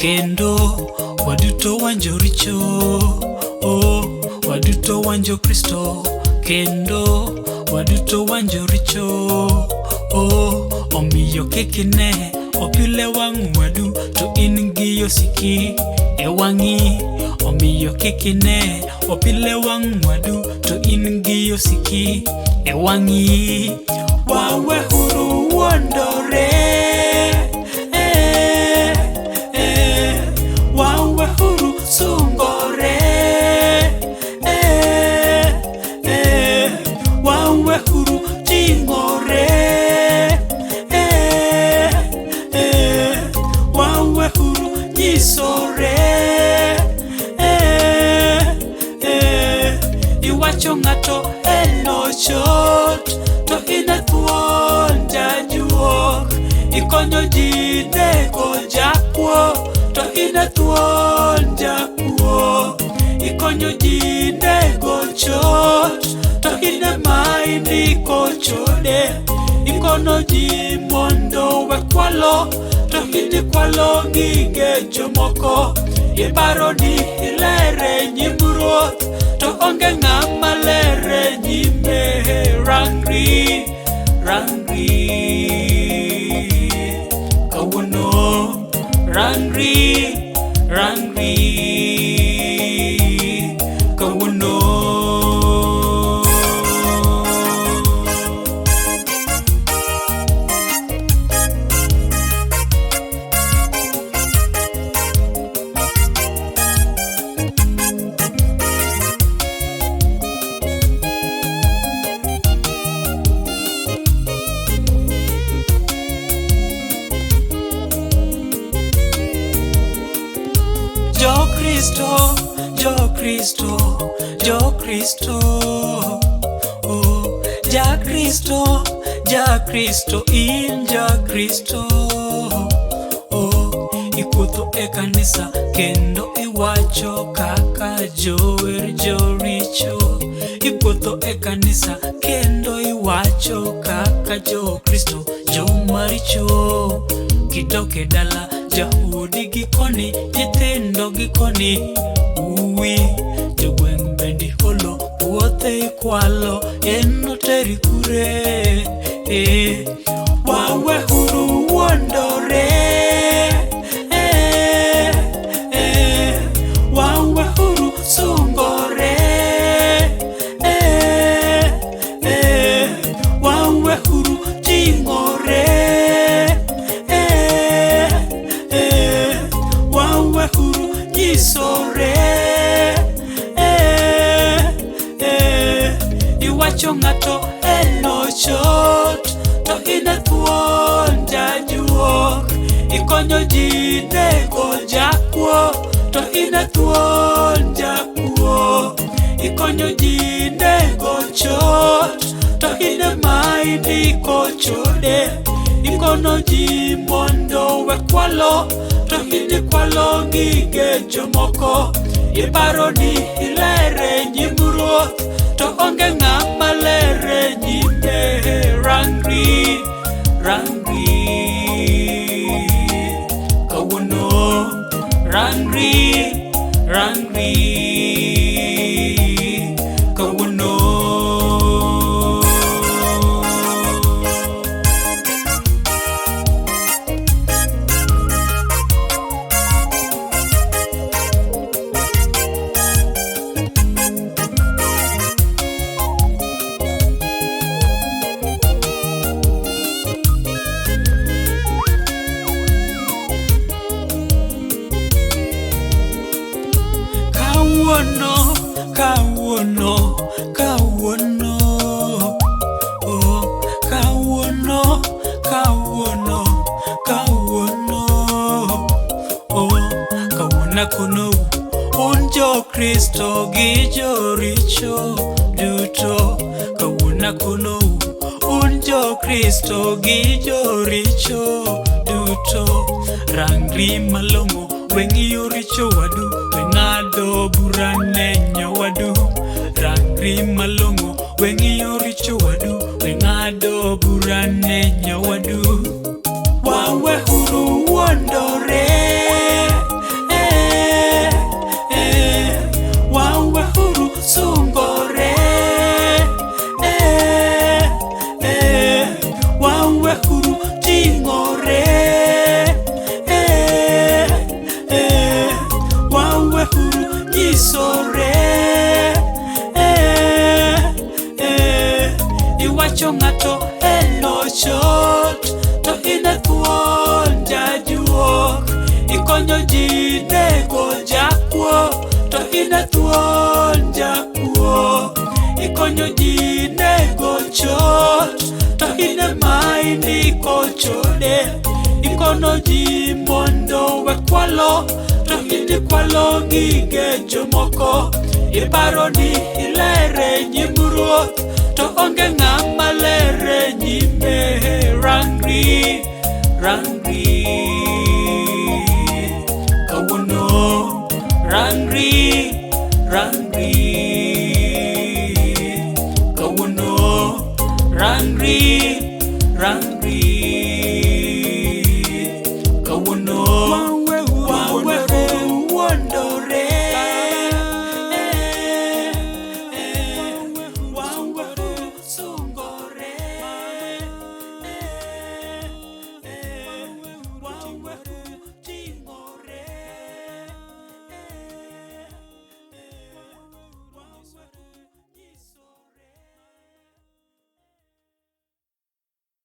Kendo waduto wan joricho, oh, waduto wan jo-Kristo. Kendo waduto wan joricho, oh, omiyo kik ine opile wang' wadu to in gi osiki e wang'i. Omiyo kik ine opile wang' wadu to in gi osiki e wang'i. Wawehuru wuondore, eh, eh, wawehuru sungore, eh, eh, wawehuru ting'ore, eh, eh, wawehuru nyisore, eh, eh, iwacho ng'ato en ochot to in e thuon jajuok. Ikonyo ji nego jakuo to in e thuon jakuo. Ikonyo ji nego chot to in ema indiko chode. Ikono ji mondo we kwalo to in ikwalo gige jomoko. Iparo ni iler e nyim Ruoth to onge ng'ama ler e nyime. Rangri, rangri, kawuono. Rangri, rangri, kawuono. Jo-Kristo, Jo-Kristo, Jo-Kristo, oh, Ja-Kristo, Ja-Kristo, in Ja-Kristo, oh, ikuotho e kanisa kendo iwacho kaka jower joricho. Ikuotho e kanisa kendo iwacho kaka jo-Kristo jomaricho. Kidok e dala jaodi gi koni, nyithindo gi koni, uwi jogweng' bendi holo, puothe ikwalo, en noteri kure? Eh, wawehuru wuondore, eh, eh, wawehuru sungore, eh, eh, wawehuru ting'ore, eh, eh, wawehuru nyisore, eh, eh, iwacho ng'ato en ochot to in e thuon jajuok. Ikonyo ji nego jakuo to in e thuon jakuo. Ikonyo ji nego chot to in ema indiko chode. Ikono ji mondo we kwalo to in ikwalo gige jomoko. Iparo ni iler e nyim Ruoth to onge ng'ama ler e nyime. Rangri, rangri, kawuono. Rangri, rangri, kawuono. Kawuono, kawuono, kawuono, oh, kawuono, kawuono, kawuono, oh, kawuono akonou un jo-Kristo gi joricho duto. Kawuono akonou un jo-Kristo gi joricho duto. Rangri malong'o, we ng'iyo richo wadu, we ng'ado bura ne nyowadu. Rangri malong'o, we ng'iyo richo wadu, we ng'ado bura ne nyowadu. Wawehuru wuondore, wehuru nyisore. Eh, eh, iwacho ng'ato en ochot to in e thuon jajuok. Ikonyo ji nego jakuo to in e thuon jakuo. Ikonyo ji nego chot to in ema indiko chode. Ikono ji mondo we kwalo to in ikwalo gige jomoko. Iparo ni ilere nyim ruoth to onge ng'ama lere nyime. Rangri, rangri.